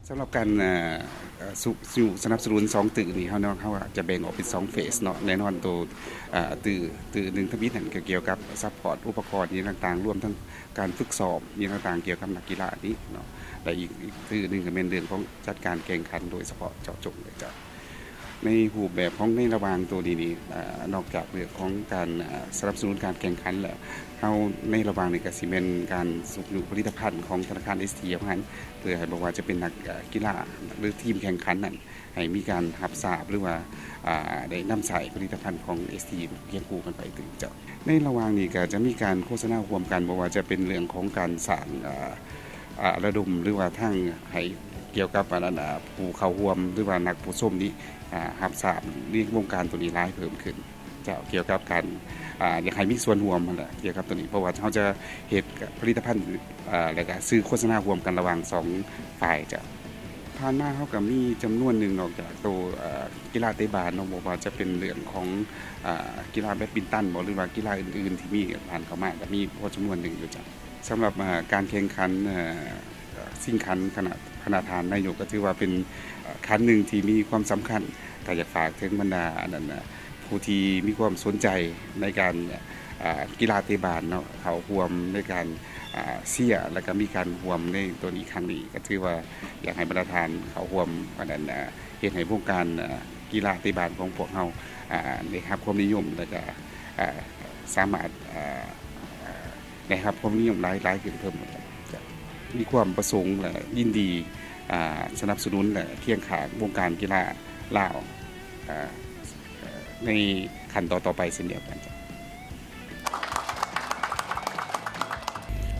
ສຳລັບການ ເອີ່ ເອີ່ ຊຸ ຊຸສະໜັບສະໜູນສອງຕື້ນີ້ ເຮົາເນາະ ເຮົາອາດຈະແບ່ງອອກເປັນສອງເຟສເນາະ. ແນ່ນອນໂຕ ເອີ່ ຕື້ ຕື້ໜຶ່ງທຳອິດນັ້ນ ກໍກ່ຽວກັບຊັບພອດອຸປະກອນອີ່ຫຍັງຕ່າງໆ ລວມທັງການຝຶກຊ້ອມອີ່ຫຍັງຕ່າງໆ ກ່ຽວກັບນັກກິລານີ້ເນາະ. ແລະ ອີກ ອີກຕື້ໜຶ່ງກໍແມ່ນເລື່ອງຂອງຈັດການແຂ່ງຂັນໂດຍສະເພາະເຈາະຈົງເລີຍເຈົ້າ. ໃນຮູບແບບຂອງໃນລະຫວ່າງໂຕນີ້ນີ້ ເອີ່ ນອກຈາກເລື່ອງຂອງການ ເອີ່ ສະໜັບສະໜູນການແຂ່ງຂັນແລ້ວ ເຮົາໃນລະຫວ່າງນີ້ກໍຊິແມ່ນການຊຸກຍູ້ຜະລິດຕະພັນຂອງທະນາຄານ ເອສ ທີ ເຮົາຫັ້ນ ເພື່ອໃຫ້ບໍ່ວ່າຈະເປັນນັກ ເອີ່ ກິລາ ຫຼື ທີມແຂ່ງຂັນນັ້ນ ໃຫ້ມີການຮັບຊາບ ຫຼືວ່າ ອ່າ ໄດ້ນຳໃຊ້ຜະລິດຕະພັນຂອງ ເອສ ທີ ຄຽງຄູ່ກັນໄປຕື່ມເຈົ້າ. ໃນລະຫວ່າງນີ້ກໍຈະມີການໂຄສະນາຮ່ວມກັນ ບໍ່ວ່າຈະເປັນເລື່ອງຂອງການສ້າງ ອ່າ ອ່າ ລະດົມ ຫຼືວ່າທາງໃຫ້ກ່ຽວກັບອັນນັ້ນ ອ່າ ຜູ້ເຂົ້າຮ່ວມ ຫຼືວ່ານັກຜູ້ຊົມນີ້ ອ່າ ຮັບຊາບໃນວົງການໂຕນີ້ຫຼາຍເພີ່ມຂຶ້ນເຈົ້າ ກ່ຽວກັບການ ອ່າ ຢາກໃຫ້ມີສ່ວນຮ່ວມຫັ້ນແຫຼະ ກ່ຽວກັບໂຕນີ້ ເພາະວ່າເຮົາຈະເຮັດຜະລິດຕະພັນ ອ່າ ແລ້ວກະສື່ໂຄສະນາຮ່ວມກັນລະຫວ່າງສອງຝ່າຍເຈົ້າ. ຜ່ານມາເຮົາກໍມີຈຳນວນໜຶ່ງ ນອກຈາກໂຕ ເອີ່ ກິລາເຕະບານເນາະ ບໍ່ວ່າຈະເປັນເລື່ອງຂອງ ເອີ່ ກິລາແບດມິນຕັນບໍ ຫຼືວ່າກິລາອື່ນໆທີ່ມີຜ່ານເຂົ້າມາ ກໍມີພໍຈຳນວນໜຶ່ງຢູ່ຈ້ະ. ສຳລັບ ເອີ່ ການແຂ່ງຂັນ ເອີ່ ຊິງຂັນຄະນະ ຄະນະທ່ານນາຍົກ ກໍຖືວ່າເປັນ ເອີ່ ຂັນໜຶ່ງທີ່ມີຄວາມສຳຄັນ. ກໍຢາກຝາກເຖິງບັນດາອັນນັ້ນ ຜູ້ທີ່ມີຄວາມສົນໃຈໃນການ ອ່າ ກິລາເຕະບານເນາະ ເຂົ້າຮ່ວມໃນການ ອ່າ ເຊຍ ແລ້ວກໍມີການຮ່ວມໃນໂຕນີ້ຄັ້ງນີ້ ກໍຖືວ່າຢາກໃຫ້ບັນດາທ່ານເຂົ້າຮ່ວມອັນນັ້ນ ເຮັດໃຫ້ວົງການ ອ່າ ກິລາເຕະບານຂອງພວກເຮົາ ອ່າ ໄດ້ຮັບຄວາມນິຍົມ ແລ້ວກໍ ອ່າ ສາມາດ ອ່າ ໄດ້ຮັບຄວາມນິຍົມຫຼາຍ ຫຼາຍຂຶ້ນເພີ່ມ. ຈະມີຄວາມປະສົງ ແລະ ຍິນດີ ອ່າ ສະໜັບສະໜູນ ແລະ ຄຽງຂ້າງວົງການກິລາລາວ ອ່າ ໃນຂັ້ນຕໍ່ໆໄປເຊັ່ນດຽວກັນ.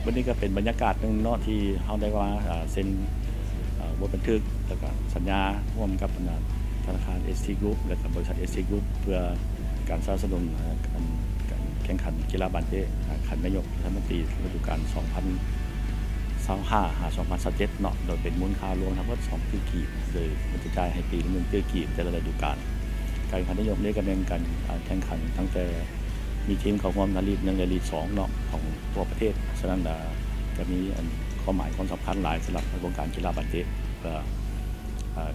ມື້ນີ້ກໍເປັນບັນຍາກາດໜຶ່ງເນາະ ທີ່ເຮົາໄດ້ມາ ເອີ່ ເຊັນ ເອີ່ ບົດບັນທຶກ ແລ້ວກໍສັນຍາຮ່ວມກັບ ອັນ ທະນາຄານ ເອສ ທີ ກຣຸບ ແລ້ວກໍບໍລິສັດ ເອສ ທີ ກຣຸບ ເພື່ອການສະໜັບສະໜູນ ເອີ່ ການ ການແຂ່ງຂັນກິລາບານເຕະ ເອີ່ ຂັ້ນນາຍົກລັດຖະມົນຕີ ລະດູການສອງພັນຊາວຫ້າ ຫາ ສອງພັນຊາວເຈັດເນາະ ໂດຍເປັນມູນຄ່າລວມທັງໝົດສອງຕື້ກີບ ໂດຍມັນຈະຈ່າຍໃຫ້ປີລະໜຶ່ງຕື້ກີບແຕ່ລະລະດູການ. ການແຂ່ງຂັນນາຍົກນີ້ກໍແມ່ນການ ເອີ່ ແຂ່ງຂັນຕັ້ງແຕ່ມີທີມເຂົ້າຮ່ວມໃນລີກໜຶ່ງ ແລະ ລີກສອງເນາະ ຂອງທົ່ວປະເທດ. ສະນັ້ນ ເອີ່ ກໍມີ ອັນ ຄວາມໝາຍຄວາມສຳຄັນຫຼາຍສຳລັບໃນວົງການກິລາບານເຕະ ເພື່ອ ເອີ່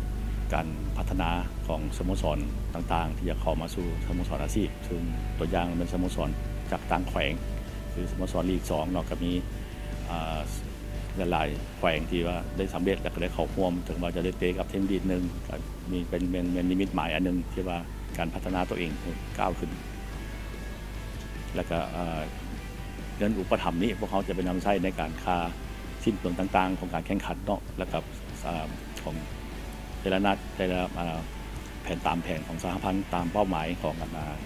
ການພັດທະນາຂອງສະໂມສອນຕ່າງໆ ທີ່ຈະເຂົ້າມາສູ່ສະໂມສອນອາຊີບ ເຊິ່ງຕົວຢ່າງແມ່ນສະໂມສອນຈາກຕ່າງແຂວງ ຄືສະໂມສອນລີກສອງເນາະ ກໍມີ ອ່າ ຫຼາຍໆແຂວງທີ່ວ່າໄດ້ສຳເລັດ ແລ້ວກໍໄດ້ເຂົ້າຮ່ວມ ເຖິງວ່າຈະໄດ້ເຕະກັບທີມລີກໜຶ່ງ ກໍມີເປັນ ແມ່ນ ແມ່ນນິມິດໝາຍອັນໜຶ່ງ ທີ່ວ່າການພັດທະນາຕົວເອງໃຫ້ກ້າວຂຶ້ນ. ແລ້ວກໍ ເອີ່ ເງິນອຸປະຖຳນີ້ ພວກເຮົາຈະໄປນຳໃຊ້ໃນການຄ່າສິ້ນເປືອງຕ່າງໆຂອງການແຂ່ງຂັນເນາະ ແລ້ວກໍ ອ່າ ຂອງແຕ່ລະນັດ ແຕ່ລະ ອ່າ ແຜນ ຕາມແຜນຂອງສະຫະພັນ ຕາມເປົ້າໝາຍຂອງ ອັນ ອ່າ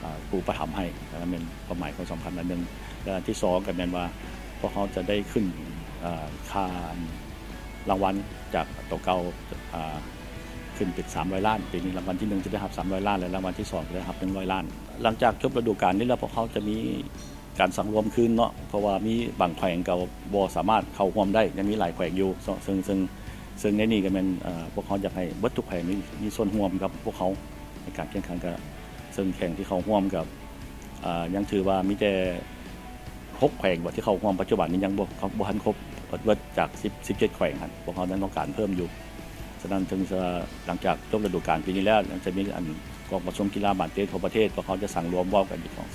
ອ່າ ຜູ້ອຸປະຖຳໃຫ້. ອັນນັ້ນແມ່ນຄວາມໝາຍຄວາມສຳຄັນອັນໜຶ່ງ. ແລະ ອັນທີສອງກໍແມ່ນວ່າ ພວກເຮົາຈະໄດ້ຂຶ້ນ ອ່າ ຄ່າລາງວັນຈາກໂຕເກົ່າ ອ່າ ຂຶ້ນເປັນສາມຮ້ອຍລ້ານ. ປີນີ້ລາງວັນທີໜຶ່ງຈະໄດ້ຮັບສາມຮ້ອຍລ້ານ ແລະ ລາງວັນທີສອງຈະໄດ້ຮັບໜຶ່ງຮ້ອຍລ້ານ. ຫຼັງຈາກຈົບລະດູການນີ້ແລ້ວ ພວກເຮົາຈະມີ ການສັງລວມຄືນເນາະ ເພາະວ່າມີບາງແຂວງກໍບໍ່ສາມາດເຂົ້າຮ່ວມໄດ້ ຍັງມີຫຼາຍແຂວງຢູ່ ເຊິ່ງ ເຊິ່ງ ເຊິ່ງໃນນີ້ກໍແມ່ນ ເອີ່ ພວກເຮົາຢາກໃຫ້ເບິດທຸກແຂວງມີ ມີສ່ວນຮ່ວມກັບພວກເຮົາໃນການແຂ່ງຂັນ. ກໍເຊິ່ງແຂວງທີ່ເຂົ້າຮ່ວມກໍ ເອີ່ ຍັງຖືວ່າມີແຕ່ຫົກແຂວງບໍ່ ທີ່ເຂົ້າຮ່ວມປັດຈຸບັນນີ້ ຍັງບໍ່ ບໍ່ທັນຄົບເບິດຈາກສິບ ສິບເຈັດແຂວງຫັ້ນ ພວກເຮົາຍັງຕ້ອງການເພີ່ມຢູ່. ສະນັ້ນ ເຖິງຈະ ຫຼັງຈາກຈົບລະດູການປີນີ້ແລ້ວ ຍັງຈະມີອັນກອງປະຊຸມກິລາບານເຕະທົ່ວປະເທດ ພວກເຮົາຈະສັງລວມເວົ້າກັນຢູ່ຂອງ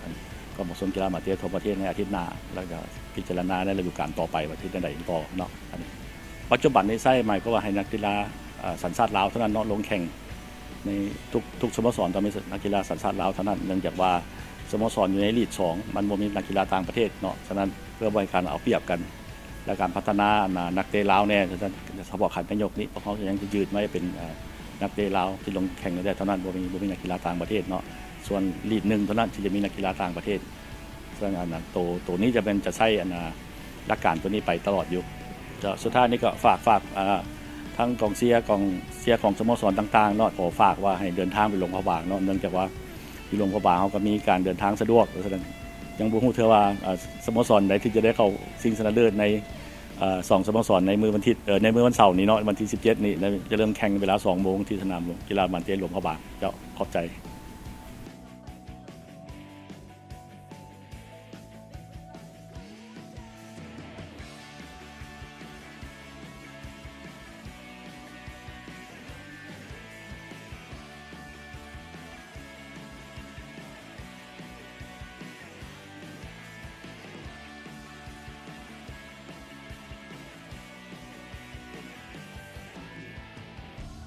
ອັນກອງປະຊຸມກິລາບານເຕະທົ່ວປະເທດໃນອາທິດໜ້າ ແລ້ວກໍພິຈາລະນາໃນລະດູການຕໍ່ໄປວ່າເຮັດແນວໃດຕໍ່ເນາະ. ອັນນີ້ປັດຈຸບັນນີ້ໃຊ້ໝາຍຄວາມວ່າໃຫ້ນັກກິລາ ເອີ່ ສັນຊາດລາວເທົ່ານັ້ນເນາະ ລົງແຂ່ງໃນທຸກ ທຸກສະໂມສອນຕ້ອງມີນັກກິລາສັນຊາດລາວເທົ່ານັ້ນ ເນື່ອງຈາກວ່າສະໂມສອນຢູ່ໃນລີກສອງ ມັນບໍ່ມີນັກກິລາຕ່າງປະເທດເນາະ. ສະນັ້ນ ເພື່ອບໍ່ໃຫ້ການເອົາປຽບກັນ ແລະ ການພັດທະນາ ອັນ ນັກເຕະລາວແດ່ ສະເພາະຂັ້ນນາຍົກນີ້ ພວກເຮົາຍັງຈະຢືນໄວ້ເປັນ ເອີ່ ນັກເຕະລາວທີ່ລົງແຂ່ງແຕ່ເທົ່ານັ້ນ ບໍ່ມີ ບໍ່ມີນັກກິລາຕ່າງປະເທດເນາະ. ສ່ວນລີກໜຶ່ງເທົ່ານັ້ນທີ່ຈະມີນັກກິລາຕ່າງປະເທດ. ສະນັ້ນ ອັນ ໂຕ ໂຕນີ້ຈະແມ່ນ ຈະໃຊ້ ອັນ ຫຼັກການໂຕນີ້ໄປຕະຫຼອດຢູ່. ແລ້ວສຸດທ້າຍນີ້ກໍຝາກ ຝາກ ເອີ່ ທັງກອງເຊຍ ກອງເຊຍຂອງສະໂມສອນຕ່າງໆເນາະ ຂໍຝາກວ່າໃຫ້ເດີນທາງໄປຫຼວງພະບາງເນາະ ເນື່ອງຈາກວ່າ ຢູ່ຫຼວງພະບາງເຮົາກໍມີການເດີນທາງສະດວກ. ສະນັ້ນ ຍັງບໍ່ຮູ້ເທື່ອວ່າ ເອີ່ ສະໂມສອນໃດທີ່ຈະໄດ້ເຂົ້າຊິງຊະນະເລີດໃນ ເອີ່ ສອງສະໂມສອນໃນມື້ວັນທິດ ເອີ່ ໃນມື້ວັນເສົານີ້ເນາະ ວັນທີສິບເຈັດນີ້ ຈະເລີ່ມແຂ່ງເວລາສອງໂມງທີ່ສະໜາມກິລາບານເຕະຫຼວງພະບາງ. ເຈົ້າ ຂອບໃຈ.